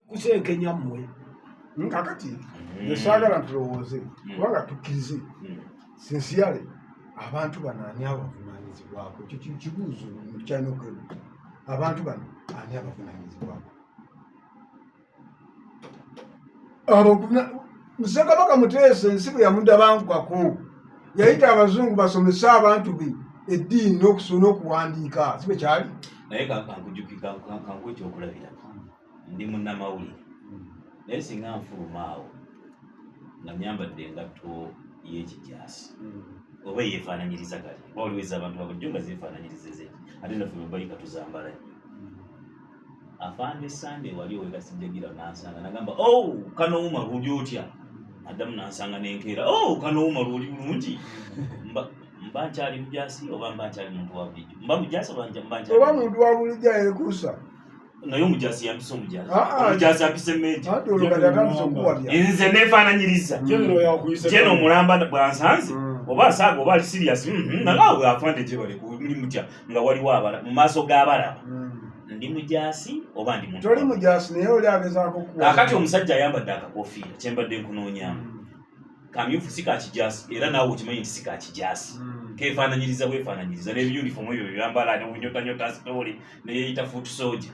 Kusenkenya mmwe. Kakati nze saagala ntulowooze, kubanga tukkirize sincerely, abantu bano ani abavunaanyizibwako? Ekyo kibuuzo kyalina okwebuuza. Abantu bano ani abavunaanyizibwako? Ssekabaka Muteesa ensi bwe yamudabankako, yayita abazungu basomese abantu be eddiini n'okusoma n'okuwandiika, si bwe kyali? Naye kankujukika, kankuwa ekyokulabirako. Ndi munnamawulire, naye singa nfuluma awo nga nyambadde engatto y'ekijaasi oba yeefaananyiriza, kale oba waliwo ez'abantu babulijjo nga zeefaananyiriza ezeki, ate naffe bebayika tuzambala nnyo. Afande Sande wali owekasijjagira nansanga nagamba, "Oh, kanouma, lwoli otya?" Addamu nansanga nenkeera, "Oh, kanouma, lwoli bulungi?" Mba nkyali mujasi oba mba nkyali muntu wa bulijjo? Mba mujasi oba mba nkyali Oba muntu wa bulijjo ayekuusa. Naye omujasi yampisa omujasi. Ah, ah. Omujasi ampisa emeegi. Anti olwo kati atandise okuwabya. Nze neefaananyiriza. General yakuyise. Jeno omulamba bwansanze, oba asaaga oba ali serious, nalaawe, "Afande, gyebale, muli mutya?" Nga waliwo abala mu maaso g'abalaba, ndi mujasi oba ndi muntu Toli wa- mujasi, naye oli agezaako okuwabya. Kaakati omusajja ayambadde akakofiira, kyembadde nkunoonyamu, kamyufu, si kakijasi, era naawe okimanyi nti si kakijasi, keefaananyiriza bwefaananyiriza n'ebiyunifoomu ebyo byeyambala n'obunyotanyota sitooli neyeyita foot soldier,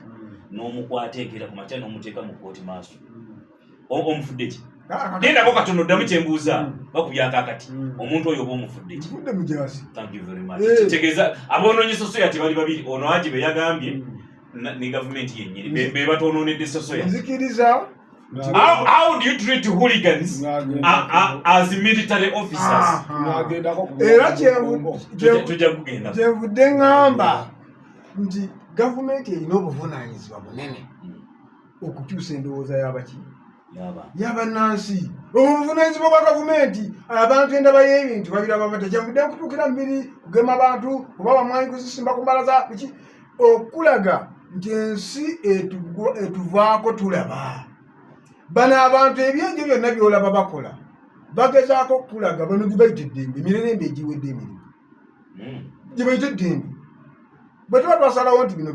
n'omukwata enkeera ku makya n'omuteeka mu kooti maaso, omufudde ki? Ah, kati- Lindako katono, ddamu kyembuuza. Bakubyako akati. Omuntu oyo oba omufudde ki? Nfudde mujasi. Thank you very much. Eh. Kitegeeza aboonoonye sosoya tebali babiri, ono Haji be yagambye ne gavumenti yennyini be batoonoonedde sosoya. Nzikiriza. How do you treat hooligans as military officers? Nagendako ku Era Tujja kugenda. kyenvudde ŋŋamba nti gavumenti erina obuvunaanyizibwa bunene okukyusa endowooza y'abaki Yaba. y'abannansi. Obuvunaanyizibwa bwa gavumenti, abantu endaba y'ebintu babiraba batya? Kyenvudde nkutuukira mubiri kugema bantu oba bamwanyi kuzisimba ku mbalaza biki, okulaga nti ensi etuvaako. Tulaba bano abantu ebyenjo byonna byolaba bakola, bagezaako okulaga bano gye bayita eddembe, emirerembe egiwedde emirimu gye bayita eddembe. Bwe tuba twasalawo nti bino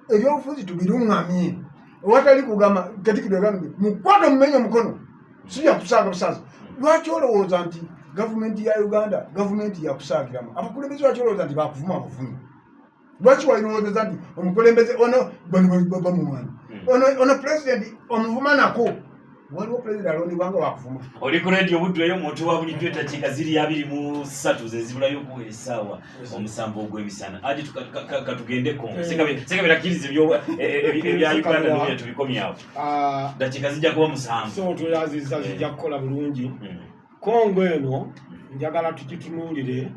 ebyobufuzi tubiruŋŋamye owatali kugamba, Katikiro yagambye mukwate omumenye omukono, si byakusaaga busaazi. Lwaki olowooza nti gavumenti ya Uganda gavumenti yakusaagiramu abakulembeze? Lwaki olowooza nti bakuvuma buvumi? Lwaki walirowoozeza nti omukulembeze ono bano bamuwaana, ono pulezidenti omuvuma nako? Waliwo pulezidenti alondebwa nga wakuvuma? Oli ku radio Buddu eyo, omuntu wa bulijjo. Eddakiika ziri 23 ze zibulayo okuwera essaawa 7 ogw'emisana. Ati katugende Kongo. Sekabira, kkiriza ebya Uganda nobya tubikomyawo. Ah, Dakiika zijja kuba 7. So tweyaziza, zijja kukola bulungi. Kongo eno njagala tugitunuulire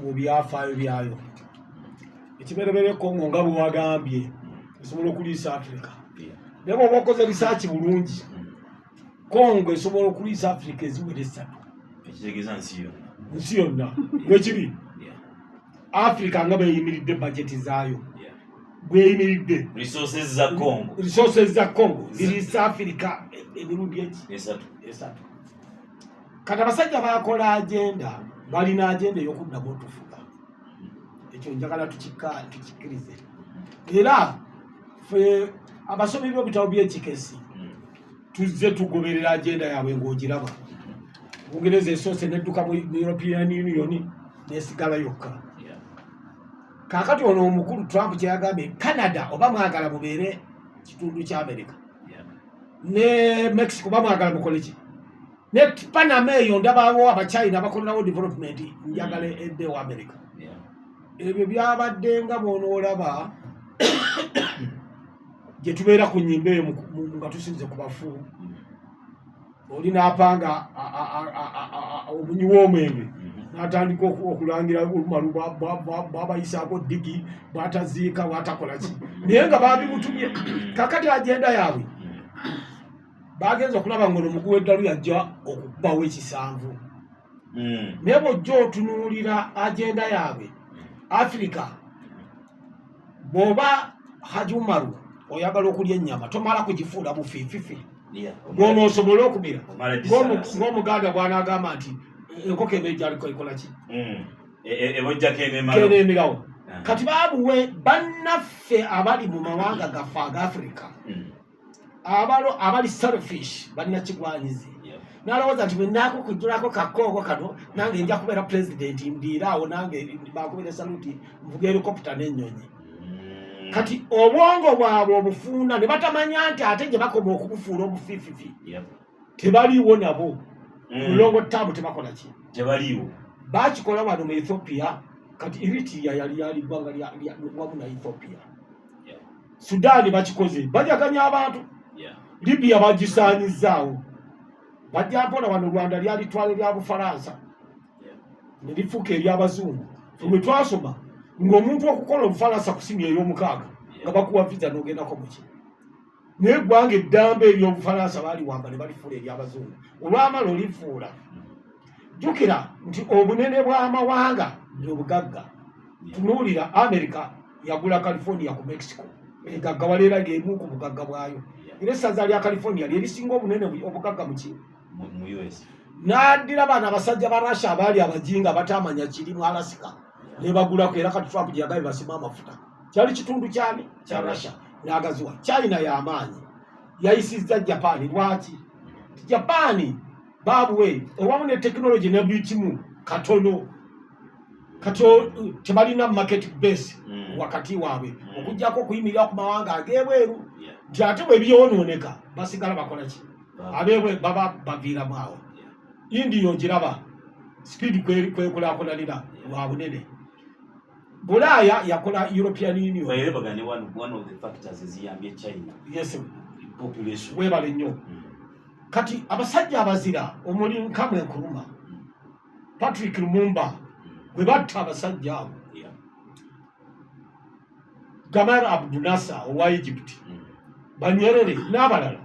mu byafaayo byayo. Ekibereberye, Kongo nga bwe wagambye esobola okuliisa Africa, naye bw'oba okoze research bulungi, Kongo esobola okuliisa Africa eziwera esatu. Ekitegeeza nsi yonna. Nsi yonna bwekiri. Africa nga bweyimiridde, bajeti zaayo bweyimiridde, Resources za Congo. Resources za Congo ziriisa Africa emirundi eki? Esatu. Esatu. Kati abasajja bakola agenda, balina agenda ey'okuddamu otufuga. Ekyo njagala tukikkirize. Era fe abasomi b'ebitabo by'ekikesi tuzze tugoberera agenda yaabwe. Ng'ogiraba, Bungereza esoose nedduka mu European Union nesigala yokka. Kaakati ono omukulu Trump kyeyagambye, Canada oba mwagala mubeere kitundu kya America, ne Mexico oba mwagala mukole ki, ne Panama eyo ndabawo Abachina bakolerawo development, njagala edde wa America. Ebyo byabadde nga bw'onoolaba gye tubeera ku nyimba eyo nga tusinze ku bafu, oli n'apanga omunywi w'omwenge n'atandika okulangira olumalu bwabayisaako ddigi, bwataziika, bwatakola ki, naye nga babimutumye. Kakati agenda yaabwe bagenza okulaba nga ono muguwa eddalu yajja okukubawo ekisanvu. Naye bw'ojja otunuulira agenda yaabwe, Afirika, bw'oba Haji Umaru oyagala okulya ennyama, tomala kugifuula bufiififi bw'onoosobola okumira. Omala gisalasa. Ng'omuganda bw'anaagamba nti enkoko eba ejaliko ekola ki? Ebojjako enemalo. Keneemirawo. Kati babuwe bannaffe abali mu mawanga gaffe aga Afirika abalo abali selfish, bannakigwanyizi, nalowooza nti bwenaakukujjulako kakooko kano, nange nja kubeera pulezidenti, ndiire awo, nange bakubira saluti, nvuga helikopita n'ennyonyi. Kati obwongo bwabwe obufuuna ne batamanya nti ate gye bakoma okubufuula obufiififi, tebaliiwo nabo. Mulongo taamu tebakola ki? Tebaliiwo. Bakikola wano mu Ethiopia. Kati Eritrea yali yali ggwanga wamu na Ethiopia. Sudaani bakikoze, bajaganya abantu. Libya bagisaanyizaawo, bajja mpola. Wano Rwanda lyali twale lya Bufalansa ne lifuuka ery'abazungu. Ffe bwe twasoma ng'omuntu okukola Obufalansa ku siniya ey'omukaaga nga bakuwa visa n'ogendako muki, naye eggwanga eddamba ery'Obufalansa baaliwamba ne balifuula ery'abazungu. Olwamala olifuula, jjukira nti obunene bw'amawanga bwe bugagga. Tunuulira America, yagula California ku Mexico, egaggawala era lyemu ku bugagga bwayo, era essaza lya California lyerisinga obunene obugagga muki? Mu US. N'addira bano abasajja ba Russia abaali abajinga batamanya kiri mu Alaska ne bagulako, era kati Trump gye yagambye basima amafuta kyali kitundu kyani? Kya Russia, n'agaziwa. China y'amaanyi, yayisizza Japan. Lwaki? Japan baabwe owamu ne tekinologi ne buli kimu katono kati tebalina market base wakati waabwe, okugyako okuyimirira ku mawanga ag'ebweru, nti ate bwe byonooneka basigala bakola ki? Abeebwe baba baviiramu awo. India ogiraba speed kwekulakulanira lwa bunene. Bulaaya yakola European Union. Era bagane one of the factors eziyambye China, population. Weebale nnyo. Kati abasajja abazira omuli Nkamwe Nkuruma, Patrick Lumumba bwe batta abasajja abo, Gamal Abdel Nasser owa Egypt, Banyerere n'abalala,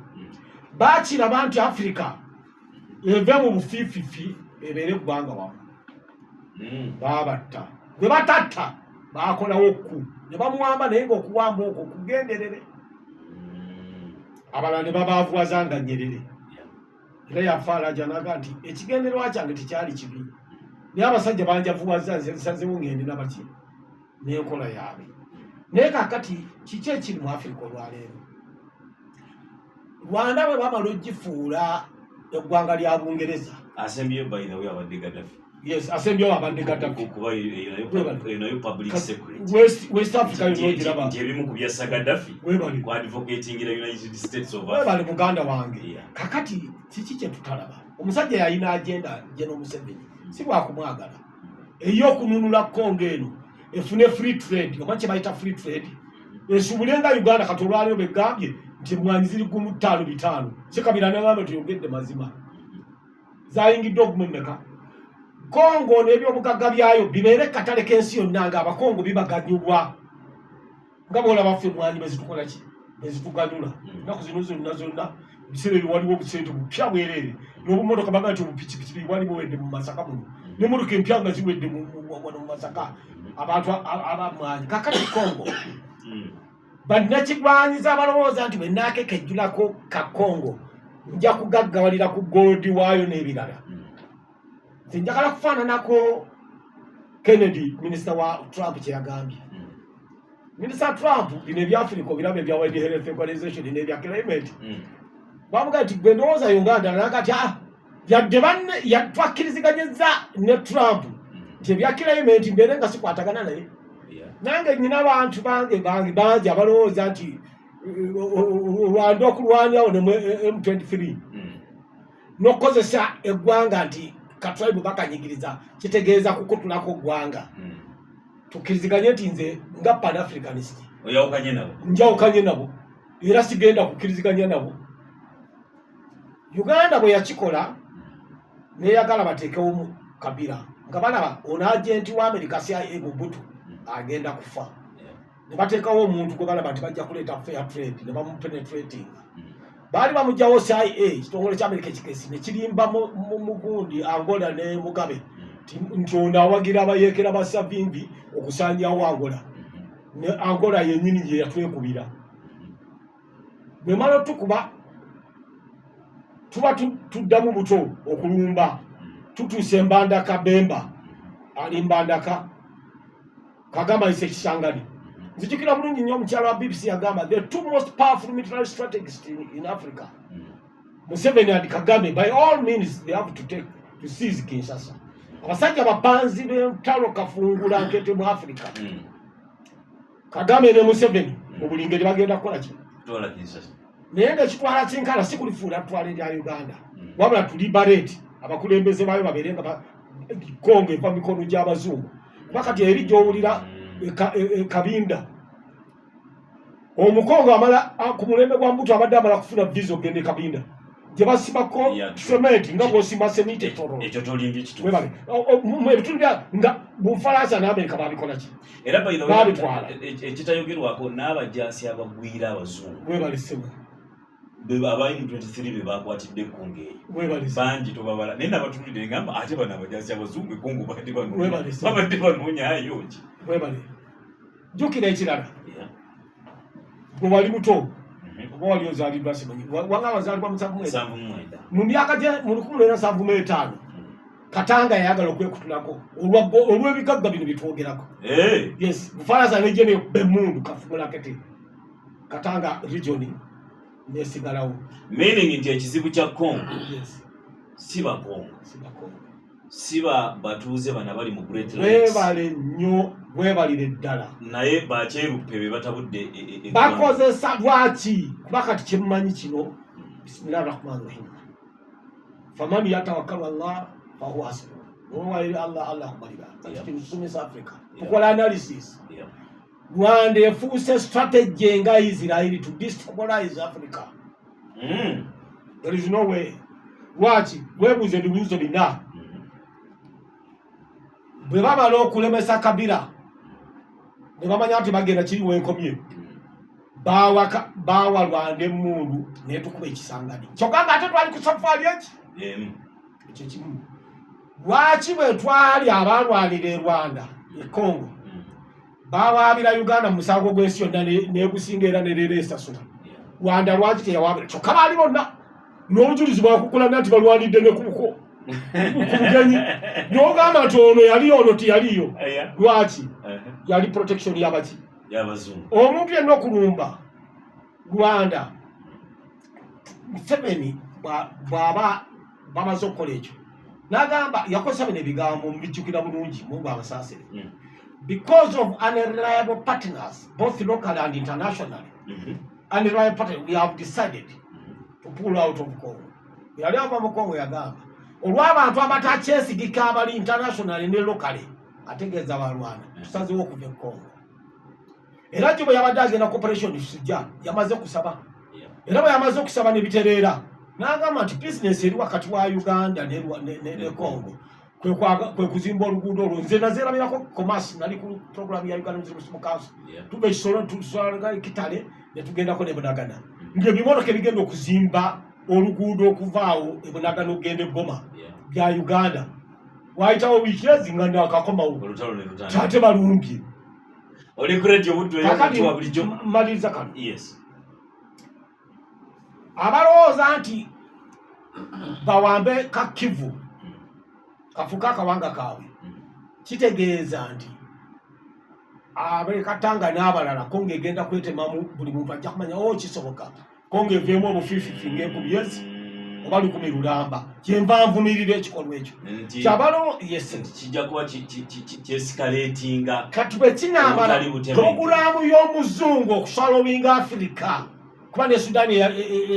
bakiraba nti Afirika eve mu bufiififi ebeere eggwanga wamu. Babatta. Bwe batatta, bakolawo kku ne bamuwamba, naye ng'okuwamba okwo kugenderere. Abalala ne babaavuwaza nga Nyerere era yafa alaja naga nti ekigendererwa kyange tekyali kibi, naye abasajja banjavuwaza, nze nsazewo ngende nabaki n'enkola yaabwe. Naye kakati kiki ekiri mu Afirika olwaleero? Rwanda bwe bamala ogifuula eggwanga lya Bungereza, Asembyeyo, by the way, abadde Gaddafi. Yes, asembyeyo abadde Gaddafi. Kuba eyo nayo public secret. West Africa yonna ogiraba. Nti ebimu ku byassa Gaddafi Webale. ku advocatingira United States of Webale. Africa. Muganda wange. Kakati kiki kye tutalaba? Omusajja yalina agenda, General Museveni, si bwakumwagala, ey'okununula Congo eno efune free trade, oba kye bayita free trade, esubule nga Uganda. Kati olwaliro begambye nti emwanyi ziri gumu ttaano bitaano, Sekabira nagamba tuyogedde mazima, zayingidde ogumu mmeka? Kongo n'ebyobugagga byayo bibeere katale k'ensi yonna, nga Abakongo bibaganyulwa nga bwolaba ffe emwanyi bwezitukola ki, bwezituganyula. Ennaku zino zonna zonna ebiseera ebyo waliwo obusente bupya bwereere n'obumotoka, baga nti obupikipiki bwali buwedde mu Masaka muno, n'emmotoka empya nga ziwedde wano mu Masaka, abantu abamwanyi. Kakati Kongo, bannakigwanyiza abalowooza nti bwe naakekejjulako ka Kongo nja kugaggawalira ku gold waayo n'ebirala. Nze njagala kufaananako Kennedy, minisita wa Trump, kye yagambye. Minisita Trump, bino ebyafirika obiraba, ebya World Health Organization n'ebya climate, bamugaa nti gwe ndowooza yo nga ndala, nakati ah, yadde banne twakkiriziganyizza ne Trump nti ebya climate mbeere nga sikwatagana naye, nange nyina abantu bange bange bangi abalowooza nti Rwanda okulwanyawo ne mu M23 n'okukozesa eggwanga nti katribe bakanyigiriza kitegeeza kukutulako ggwanga. Tukkiriziganye nti nze nga Pan Africanist Oyawukanye nabo. Njawukanye nabo era sigenda kukkiriziganya nabo. Uganda bwe yakikola neyagala bateekewo mu Kabila nga balaba ono agenti wa America, CIA, Mobutu agenda kufa, ne bateekawo omuntu gwe balaba nti bajja kuleeta fair trade ne bamupenetrating. Baali bamugjawo CIA, ekitongole kya America ekikesi, ne kirimba mugundi Angola ne Mugabe nti ono awagira abayeekera ba Savimbi okusanyawo Angola, ne Angola yennyini gye yatwekubira. Bwemala otukuba tuba tuddamu buto okulumba, tutuuse Mbandaka, Bemba ali Mbandaka. Kagame ayise Kisangani. Nzijukira bulungi nnyo omukyala wa BBC yagamba, "The two most powerful military strategists in Africa, Museveni and Kagame, by all means they have to take to seize Kinshasa." Abasajja bapanzi b'entalo kafungula nkete mu Africa, Kagame ne Museveni, mu buli ngeri bagenda kukola ki? Kutwala Kinshasa. Naye nga ekitwala kinkala si kulifuula tutwala erya Uganda, wabula tu liberate abakulembeze baayo, babeere nga Kongo eva mu mikono gy'abazungu. Kuba kati eri gy'owulira e Kabinda, omukongo amala ku mulembe gwa Mobutu abadde amala kufuna visa okugenda e Kabinda gye basibako cement nga bw'osimba semiti etoro. Ekyo tolimbye, kituufu. Webale. Ebitundu bya nga Bufalansa n'Amerika babikola ki? Era by the way, Babitwala. Ekitayogerwako n'abajaasi abagwira abazungu Webale ssebo. Aba M23 be bakwatidde ekkongo eyo. Webale ssebo. Bangi tobabala, naye nabatulire ngamba ate bano abajaasi abazungu ekongo badde Webale ssebo. Babadde banoonyayo ki? Webale. Jjukira ekirala, gwe wali muto oba wali ozaaliddwa simanyi. Wanga wazaalibwa 79? 79. Mu myaka gye mu 1975, Katanga yayagala okwekutulako olw'ebigagga bino byetwogerako. Yes, Bufalansa nejje bemundu kafumulakete, Katanga region nesigalawo. Meaning nti ekizibu kya Congo si Bakongo, si Bakongo, si ba batuuze bano abali mu Great Lakes. Webale nnyo, webalire ddala. Naye bakyeruppe be batabudde eggwanga. Bakozesa lwaki? Kuba kati kyemmanyi kino, bisimillahi rahmani rahim, faman yatawakkalu Allah fahuwa hasbuh. Owaire Allah, Allah akubalira. Kati kino tusomesa Africa, tukola analysis. Rwanda efuuse strategy nga Israel to destabilize Africa. There is no way. Lwaki? Webuuza ebibuuzo bina. Bwe bamala okulemesa Kabila ne bamanya nti bagenda kiri wenkomye, bawa Rwanda emmundu netukuba ekisangani, kyokka nga ate twali ku safaari eki Emu. Ekyo kimu. Lwaki bwe twali abalwanira e Rwanda, e Congo, bawaabira Uganda mu musango gw'ensi yonna negusinga era nereera esasula? Rwanda lwaki teyawaabira? Kyokka baali bonna n'obujulizi bwakukulana nti balwanidde ne kubuko ku bugenyi, n'ogamba nti ono yaliyo, ono teyaliyo. Lwaki? Yali protection yabaki? Y'abazungu. Omuntu yenna okulumba Rwanda, Museveni bw'aba bamaze okukola ekyo, n'agamba, yakozesa bino ebigambo, mubijjukira bulungi, Mungu abasaasire, "Because of unreliable partners both local and internationally, unreliable partners, we have decided to pull out of Congo." Yali ava mu Congo, yagamba olw'abantu abatakyesigika abali internationally ne locally, ategeeza balwana, tusazewo okuva e Congo. Era gyo bwe yabadde agenda ku Operation Shujaa, yamaze kusaba. Era bwe yamaze okusaba ne bitereera, n'agamba nti bizinesi eri wakati wa Uganda ne Congo kwe kuzimba oluguudo olwo. Nze nazeerabirako commerce, nali ku program ya Uganda Muslim Council. Tuva ekisolo tusalaga Kitale ne tugendako ne Bunagana, ng'ebimotoka ebigenda okuzimba oluguudo okuva awo e Bunagana okugenda e Goma bya Uganda. Wayitawo wiiki ezi nga nakakomawo, Olutalo ne lutandika. ate balumbye. Oli ku radio Buddu Kakati ey'omuntu wa bulijjo. Maliriza kano. Yes. Abalowooza nti bawambe ka Kivu kafuke akawanga kaabwe, kitegeeza nti abekatanga n'abalala, Kongo egenda kwetemamu, buli muntu ajja kumanya o kisoboka Kongo eveemu obufiififi ng'enkumi ezi oba 1000 lulamba. Kyenva nvumirira ekikolwa ekyo. Nti Kyabalo, yes. Nti kijja kuba kyescalatinga. Kati bwe kinaamala, Obutali butebenkevu. puroguraamu y'omuzungu okuswallowinga Afirika, kuba ne Sudaani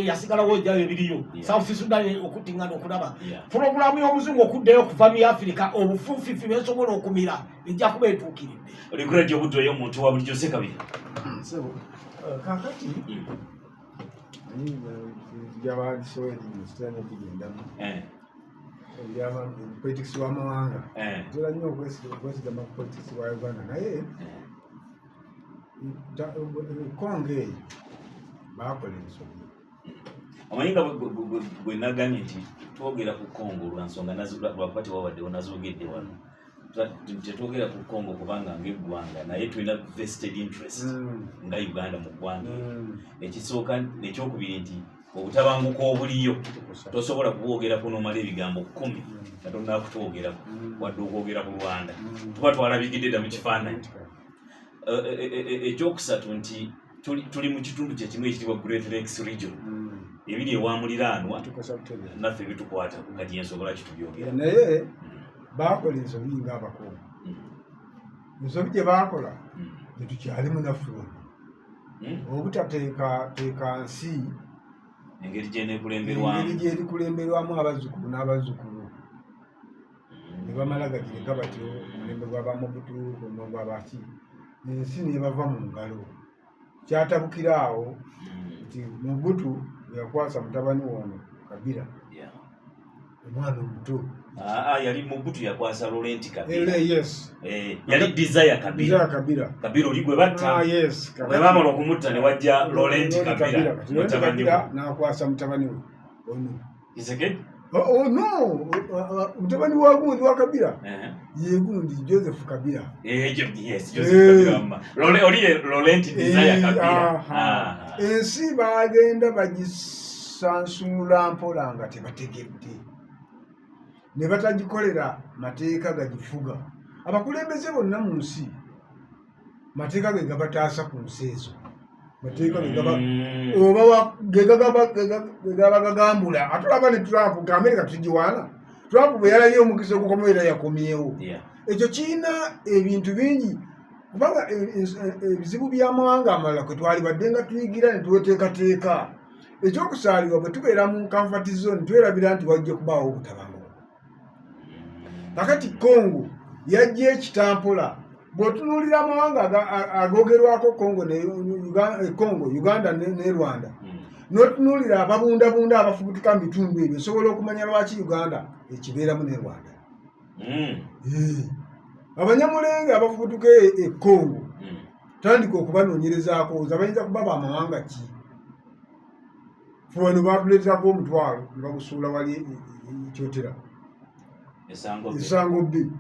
yasigalawo ejjayo ebiriyo, South Sudan okutingana okulaba, puroguraamu y'omuzungu okuddayo okuva mu Afirika obufuufifi besobola okumira ejja kuba etuukiridde. Oli ku radio Buddu ey'omuntu wa bulijjo, Sekabira. Sebo, kakati jabandisewo erinnya sitera nnyo okugendamu politics w'amawanga. Ntera nnyo okwesigama ku politics wa Uganda, naye Kongo eyo baakola ensobi. Omanyi nga bwe nagambye nti twogera ku Congo lwa nsonga lwakuba tewabaddewo nazoogedde wano. Tetwogera ku Congo kubanga ng'eggwanga, naye tulina vested interest nga Uganda mu ggwanga eryo. Ekisooka, ekyokubiri nti obutabanguko obuliyo Tukusa. tosobola kubwogerako n'omala ebigambo 10 nga tonnakutwogerako, wadde okwogera ku Rwanda. Tuba twalabikidde dda mu kifaananyi. Ekyokusatu nti tuli mu kitundu kyekimu ekitibwa Great Lakes Region, ebiri ewa muliraanwa naffe bitukwatako, kati ensonga lwaki tubyogera. Naye baakola ensobi ng'abakongo. Ensobi gye baakola tetukyalimu naffe wano, obutateekateeka nsi engeri gyenekulemberwamu, engeri gyerikulemberwamu abazzukulu n'abazzukulu, ne bamala gagireka batyo. Omulembe gw'abamobutu gwabaki, ensi nebava mu ngalo. Kyatabukira awo nti Mobutu yakwasa mutabani wono Kabila, omwana omuto. Ah, ah, yali Mobutu yakwasa Laurent Kabila. Yes. Yali Desire Kabila. Kabila. Kabila oli gwe batta. Ah, yes. Bwe bamala okumutta ne wajja Laurent Kabila. Mutabani we. N'akwasa mutabani we ono. Tshisekedi? Oh, no, mutabani wa gundi wa Kabila. Ye gundi Joseph Kabila. Yes, Joseph Kabila. Oli ye Laurent Desire Kabila. Ah. Ensi bagenda bagisansulula mpola nga tebategedde, ne batagikolera mateeka gagifuga. Abakulembeze bonna mu nsi mateeka ge gabataasa ku nsi ezo, mateeka ge gaba oba ge gaba gagambula. Ate olaba ne Trump nga Amerika tugiwaana, Trump bwe yalabye omukisa ogukomawo era yakomyewo. Ekyo kirina ebintu bingi, kubanga ebizibu by'amawanga amalala kwe twalibadde nga tuyigira ne tweteekateeka. Ekyokusaalirwa, bwe tubeera mu comfort zone twerabira nti wajja kubaawo obutabanguko. Kakati Congo yajja ekitampola. Bw'otunuulira amawanga agoogerwako Congo ne Congo, Uganda ne Rwanda, n'otunuulira ababundabunda abafubutuka mu bitundu ebyo, osobola okumanya lwaki Uganda ekibeeramu ne Rwanda. Abanyamulenge abafubutuka e Congo, tandika okubanoonyerezaako, oza bayinza kuba bamawanga ki? Fe wano batuleeterako omutwalo ne bagusuula wali ekyotera. Esango bbe. Esango bbi.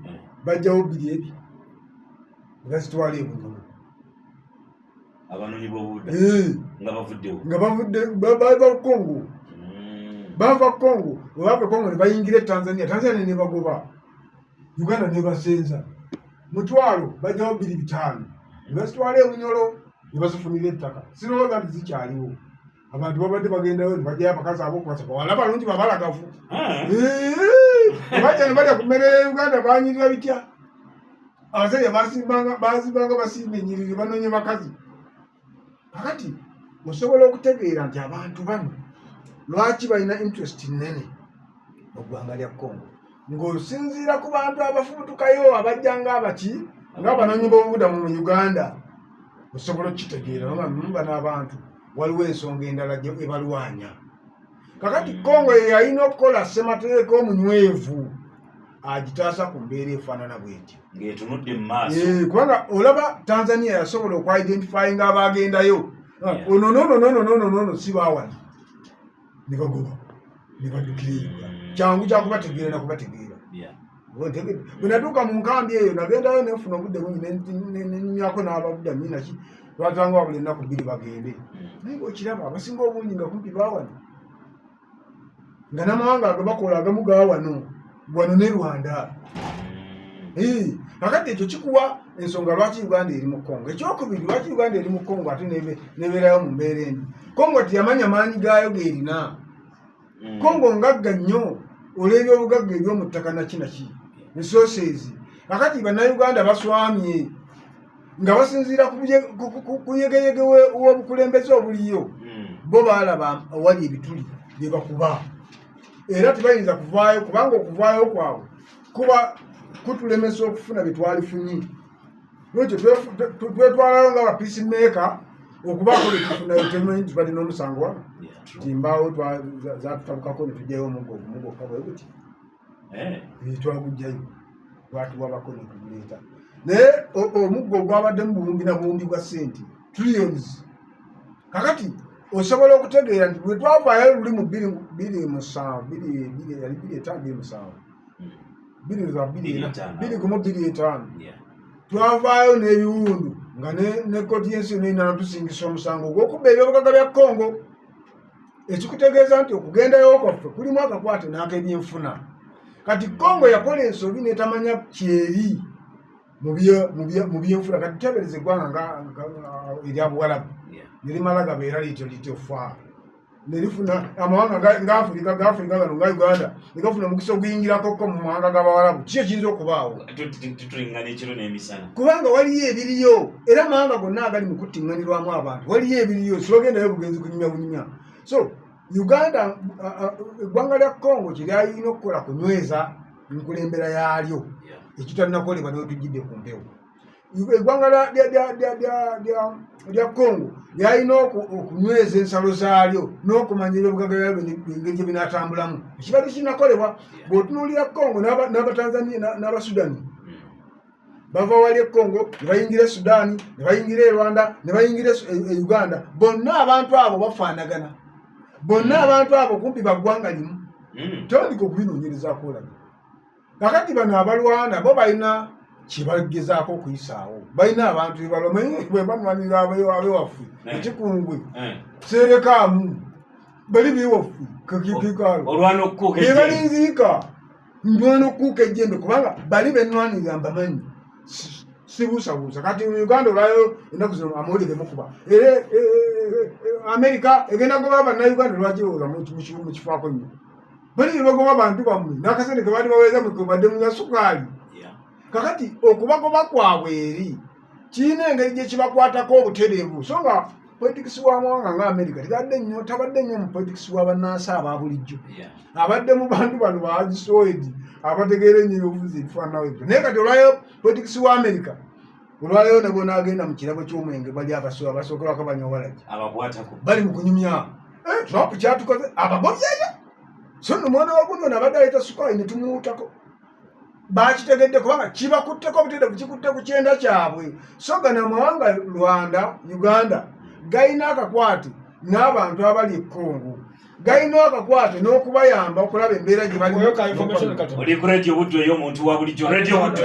Bajjawo bbiri ebi ne bazitwala ebunyolo. Abanoonyi b'obubudamu nga bavuddewo. Nga bavudde bava Congo. Bava Congo, bwe bava e Congo ne bayingira e Tanzania, Tanzania ne bagoba, Uganda ne basenza mutwalo, bajjawo bbiri bitaano ne bazitwala ebunyolo ne bazifunira ettaka. Sirowooza nti zikyaliwo. Abantu babadde bagendayo ne bajjayo abakazi ab'okuwasa, bawala balungi babalagavu. Bajja ne balya ku mmere ya Uganda, banyirira bitya. Abasajja basimbanga basimbanga basimba ennyiriri banoonye bakazi. Kakati osobola okutegeera nti abantu bano lwaki balina interest nnene mu ggwanga lya Congo, ng'osinziira ku bantu abafubutukayo abajja ng'abaki, ng'abanoonyi b'obubudamu mu Uganda. Osobola okukitegeera nga n'abantu waliwo ensonga endala gye ebalwanya. Kakati Congo ye yalina okukola ssemateeka omunywevu agitaasa ku mbeera efaanana bwetyo ng'etunudde mu maaso. Kubanga olaba Tanzania yasobola okuidentifyinga abagendayo, ono nono nono nono nono si baawano, ne bagoba ne baddukira e Uganda. Kyangu kyakubategeera nakubategeera. Bwe natuuka mu nkambi eyo, nagendayo nenfuna obudde bungi, nenyumyako n'ababudami naki, twatanga wabula ennaku 2 bagende. Naye ngaokiraba abasinga obungi nga kumpi baawano, nga n'amawanga ago bakola agamu gaawano wano ne Rwanda. Kakati ekyo kikuwa ensonga lwaki Uganda eri mu Congo. Ekyokubiri, lwaki Uganda eri mu Congo ate nebeerayo mu mbeera embi? Congo teyamanya maanyi gaayo geerina. Congo ngagga nnyo olw'ebyobugagga eby'omu ttaka naki naki resources. Kakati Bannayuganda baswamye nga basinziira ku yegeyege w'obukulembeze obuliyo. Bo baalaba awali ebituli bye bakuba, era tebayinza kuvaayo, kubanga okuvaayo kwabwe kuba kutulemesa okufuna bye twalifunye. Lwekyo twetwalayo nga ba peacemaker okubaako bye tufunayo. Temanyi nti balina omusango wano. Nti mbaawo zatutabukako ne tujjayo omuggo ogumu gwokka bwe guti. Twagujjayo, gwatuwabako ne tuguleeta, naye omuggo ogwabaddemu buwumbi na buwumbi bwa ssente, trillions. Kakati osobola okutegeera nti bwe twavaayo luli mu 2007, bbiri yali 2005, 2007, bbiri za 24, 21, 25, twavaayo n'ebiwundu nga ne kooti y'ensi yonna erina tusingisa omusango ogw'okubba ebyobugagga bya Congo, ekikutegeeza nti okugendayo kwaffe kulimu akakwate n'ak'ebyenfuna. Kati Congo yakola ensobi n'etamanya kyeri. Mu byenfuna kati tebereza eggwanga nga erya Buwalabu nerimala gabeera lityo lityo fa nerifuna amawanga nga Afirika ga Afirika gano nga Uganda negafuna omukisa oguyingirakoko mu mawanga g'Abawalabu, kiki ekiyinza okubaawo? Tutuliŋŋana ekiro n'emisana. Kubanga waliyo ebiriyo, era amawanga gonna agali mu kuttiŋŋanirwamu abantu waliyo ebiriyo, sibagendayo bugenzi kunyumya bunyumya. So Uganda, eggwanga lya Congo kyeryalina okukola kunyweza nkulembera yaalyo ekitanakolebwa newetujjidde ku mpewo. Eggwanga lya Congo lyalina okunyweza ensalo zaalyo n'okumanya ebyobugaga byalyo engeri gye binaatambulamu, ekibadde kinakolebwa. Bw'otunuulira Congo n'Abatanzania n'Abasudani bava wali e Congo ne bayingira e Sudaani ne bayingira e Rwanda ne bayingira e Uganda, bonna abantu abo bafaanagana, bonna abantu abo kumpi baggwanga limu. Tandika okubinoonyerezaako olabe. Kakati bano abalwana bo balina kyebagezaako okuyisaawo, balina abantu bebalwamanyi bwe banwanira abewaffe ekikungwe serekaamu bali bewaffe kekikalo olwana okukuuka ejjembe. Bebalinziika ndwana okukuuka ejjembe kubanga bali benwanirira mbamanyi, sibuusabuusa. Kati mu Uganda olwayo ennaku zino amawulire gemukuba era Amerika egenda goba Bannayuganda. Lwaki oza mukifaako nnyo? Bali bebagoba bantu bammwe n'akasente ke baali baweereza mwe kebadde munywa sukaali. Kakati okubagoba kwabwe eri kirina engeri gye kibakwatako obutereevu, so nga politikisi w'amawanga nga Amerika tibadde nnyo, tabadde nnyo mu politikisi wa bannansi aba bulijjo, abadde mu bantu bano bagisoedi abategeera ennyo ebyobufuzi ebifaananawo ebyo. Naye kati olwayo politikisi wa Amerika olwayo ne bwonaagenda mu kirabo ky'omwenge bali abasookerwako banywa walagi abakwatako bali mu kunyumya. Trump kyatukoze abagobyeyo, so nno mwana wa guno nabadde aleeta sukaali ne tumuwutako. Bakitegedde kubanga kibakutteko obutereevu, kikutte ku kyenda kyabwe. So gano amawanga Rwanda, Uganda galina akakwate n'abantu abali e Congo, galina akakwate n'okubayamba okulaba embeera gye balimu. Oyo ka information kati. Oli ku Radio Buddu ey'omuntu wa bulijjo, Radio Buddu.